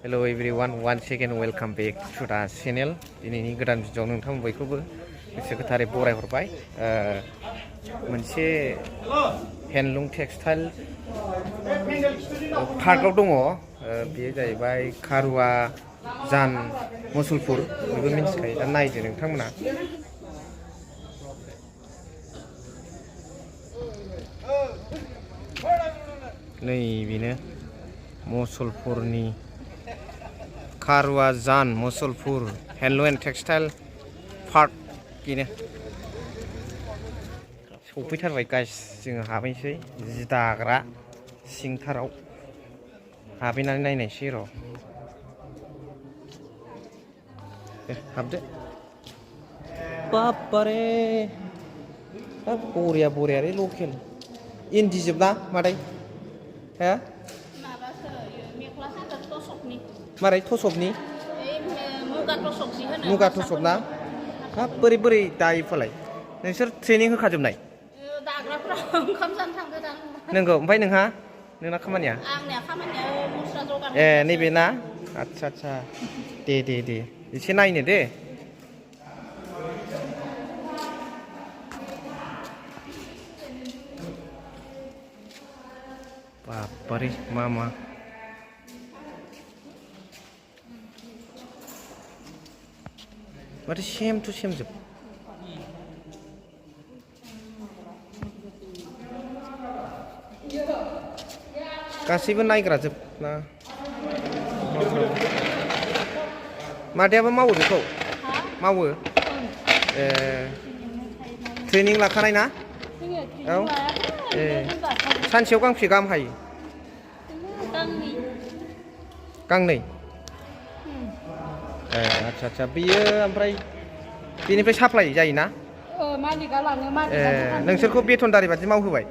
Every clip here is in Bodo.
Hello everyone, once again welcome back to the channel. दिनैनि गोदान भिडिअ नोंथां बयखौबो गोसो गोथारै बरायहरबाय। मोनसे हेन्डलुम टेक्सटाइल पार्कआव दङ। बेयो जाहैबाय कारुवा जान मुसलपुर। बेबो मिन्थिखायो दा नायदो नोंथांमोना। नै बेनो मुसलपुरनि कारुवा जान Musalpur handloom and textile park बेनो सफैथारबाय गाइस। जोङो हाबैनोसै जि दाग्रा सिंथाराव हाबैनानै नायनायसै र'। हाबदो बाबारे हाब बरिया बरियालै लकेल इन्दि जोबना मादै हा मारै टसपनि मुगा टसप ना हाब बोरै बोरै दायोफालाय नोंसोर ट्रेनिं होखाजोबनाय दाग्राफ्रा ओंखाम जानो थांदो दां नंगौ ओमफ्राय नोंना खामानिया आंनिया खामानिया मुस्रा जगार ए नैबे ना आदसा आदसा दे एसे नायनो दे बाबारे मा माथो सेम टु सेम जोब गासैबो नायग्रा जोब ना मादैयाबो मावो बेखौ मावो ए ट्रेनिं लाखानाय ना औ ए सानसेयाव गांबेसे गाहाम हायो गांनै ए आदसा बेयो ओमफ्राय बेनिफ्राय साप्लाय जायोना मालिकआ लाङो ए नोंसोरखौ बेथनदारि बादि मावहोबाय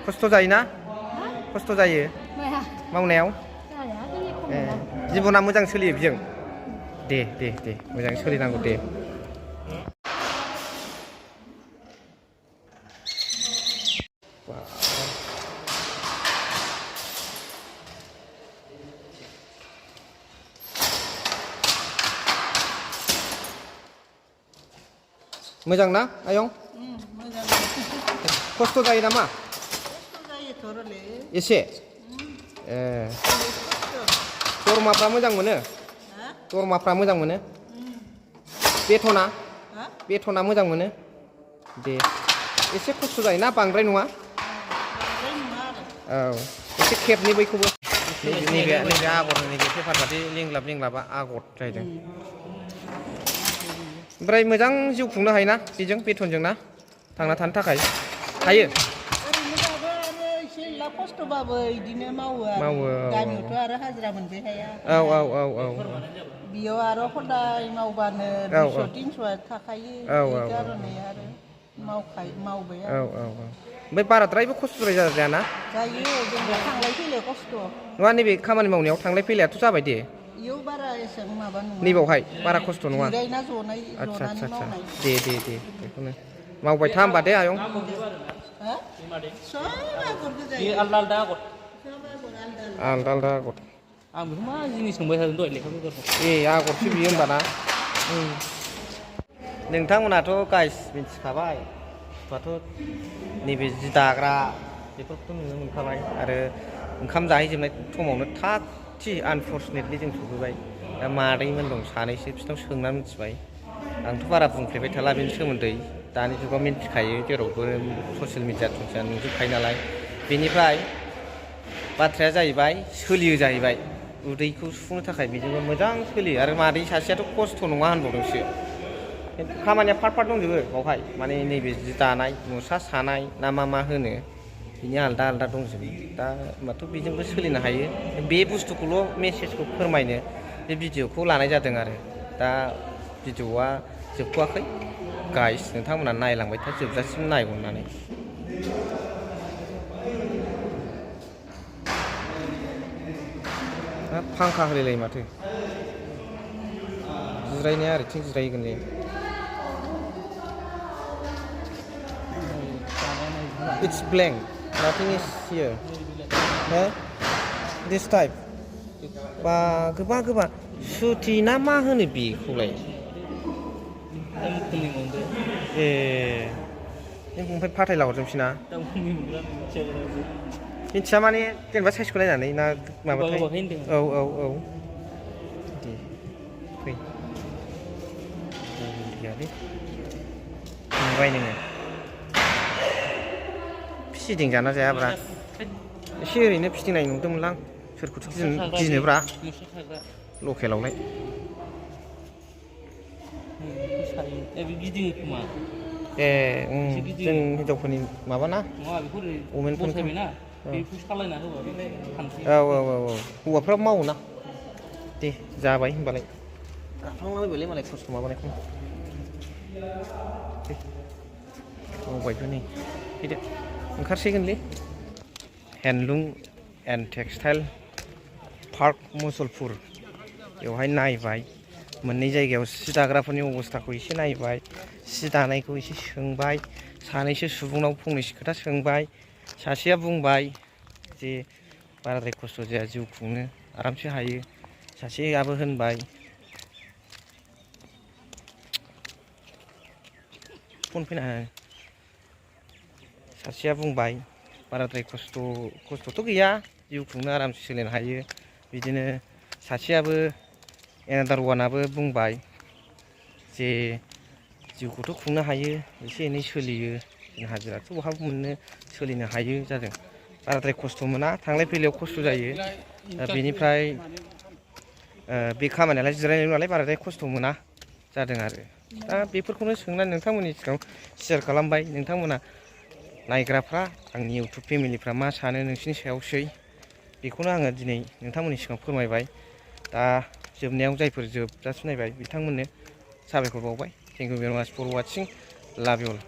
खस्थ' जायोना खस्थ' जायो मावनायाव ए जिबना मोजां सोलियो बेजों दे मोजां सोलिनांगौ दे मोजां ना आयं खस्थ' जायो नामा एसे ए दरमाफ्रा मोजां मोनो बेथना मोजां मोनो दे एसे खस्थ' जायोना बांद्राय नङा औ एसे खेबनि बैखौबो नैबे आगर नैबे पेपार बादि लिंलाबा आगर जाहैदों ओमफ्राय मोजां जिउ खुंनो हायोना बेजों बेथनजों ना थांना थानो थाखाय हायो खस्थ'बाबो बिदिनो मावो गामियावथ' आरो हाजिरा मोनबाय हाया औ बेयाव आरो हदाय मावबानो 200-300 थाखायो बे कारने आरो मावबाय ओमफ्राय बाराद्रायबो खस्थ'द्राय जायाना जायो जोंबो थांलाय फैलाय खस्थ' नङा नैबे खामानि मावनायाव थांलाय फैलायाथ' जाबाय दे इयाव बारा एसेबां माबा नङा नैबावहाय बारा खस्थ' नङा जिरायना जनाय आदसा दे बेखौनो मावबाय था होमबा दे आयं आलदा आगर आं बेखौ मा जिनिस सोंबाय थादों दहाय लेखाखौ ए आगरसो बियो होमबा ना नोंथांमोनाथ' गाइस मिथिखाबाय दाथ' नैबे जि दाग्रा बेफोरखौथ' नुनो मोनखाबाय आरो ओंखाम जाहैजोबनाय समावनो थाग थि आनफर्चुनेटलि जों सफैबाय दा मादैमोन दं सानैसो बिसोरनाव सोंनानै मिथिबाय आंथ' बारा बुंफ्लेबाय थाला बेनि सोमोन्दै दानि जुगाव मिथिखायो जेरावबो ससियेल मिडिया नुजोबखायो नालाय बेनिफ्राय बाथ्राया जाहैबाय सोलियो जाहैबाय उदैखौ सुफुंनो थाखाय बेजोंबो मोजां सोलियो आरो मादै सासेयाथ' खस्थ' नङा होनबावदोंसो खामानिया फार्ट दंजोबो बावहाय माने नैबे जि दानाय मुसा सानाय ना मा होनो बिनि आलदा दंजोबो दा होमबाथ' बेजोंबो सोलिनो हायो बे बुस्थुखौल' मेसेजखौ फोरमायनो बे भिडिअखौ लानाय जादों आरो दा भिडिअआ जोबथ'वाखै गाइस नोंथांमोना नायलांबाय था जोबजासिम नायहरनानै फांखा होलायलायो माथो जिरायनाया ओरैथिं जिरायगोन दे It's blank. Nothing is here. Huh? This type. बा गोबा सुथि ना मा होनो बेखौलाय दाम खमनि मोनदो ए जों ओमफ्राय फाथायला हरजोबसै ना दाम खमनि मोनग्रा मिथिया माने जेनेबा साइजखौ नायनानै ना माबाथाय औ दे फै गैयालै नुबाय नोङो फिदिं जाना जायाब्रा एसे ओरैनो फिदिंनाय नुदोंमोनलां सोरखौथ' गिनोब्रा लकेलावलाय गिदिङो खोमा ए जों हिनजावफोरनि माबाना अमेनफोरनि बेखौ सालायना होबा औ हौवाफ्राबो मावो ना दे जाबाय होनबालाय गाफ्लांलाबायबायलै मालाय खस्थ' माबानायखौ मावबायबो नै फैदो ओंखारसिगोनलै हेन्दलुम एन्ड टेक्सटाइल पार्क मुसलपुर बेवहाय नायबाय मोननै जायगायाव सि दाग्राफोरनि अबस्थाखौ एसे नायबाय सि दानायखौ एसे सोंबाय सानैसो सुबुंनाव फंनैसो खोथा सोंबाय सासेया बुंबाय जे बाराद्राय खस्थ' जाया जिउ खुंनो आरामसे हायो सासेयाबो होनबाय फन फैना सासेया बुंबाय बाराद्राय खस्थ'थ' गैया जिउ खुंनो आरामसे सोलिनो हायो बिदिनो सासेयाबो एनादार वानाबो बुंबाय जे जिउखौथ' खुंनो हायो एसे एनै सोलियो हाजिराथ' बहाबा मोननो सोलिनो हायो जादों बाराद्राय खस्थ' मोना थांलाय फैलायाव खस्थ' जायो बेनिफ्राय बे खामानियालाय जिरायनाय नालाय बाराद्राय खस्थ' मोना जादों आरो दा बेफोरखौनो सोंनानै नोंथांमोननि सिगाङाव शेयार खालामबाय नोंथांमोना नायग्राफ्रा आंनि इउटुब फेमिलिफ्रा मा सानो नोंसिनि सायावसै बेखौनो आङो दिनै नोंथांमोननि सिगाङाव फोरमायबाय दा जोबनायाव जायफोर जोबजासिम नायबाय बिथांमोननो साबायखर बावबाय थेंक इउ भेरि माच फर वाचिं लाभ इउ अल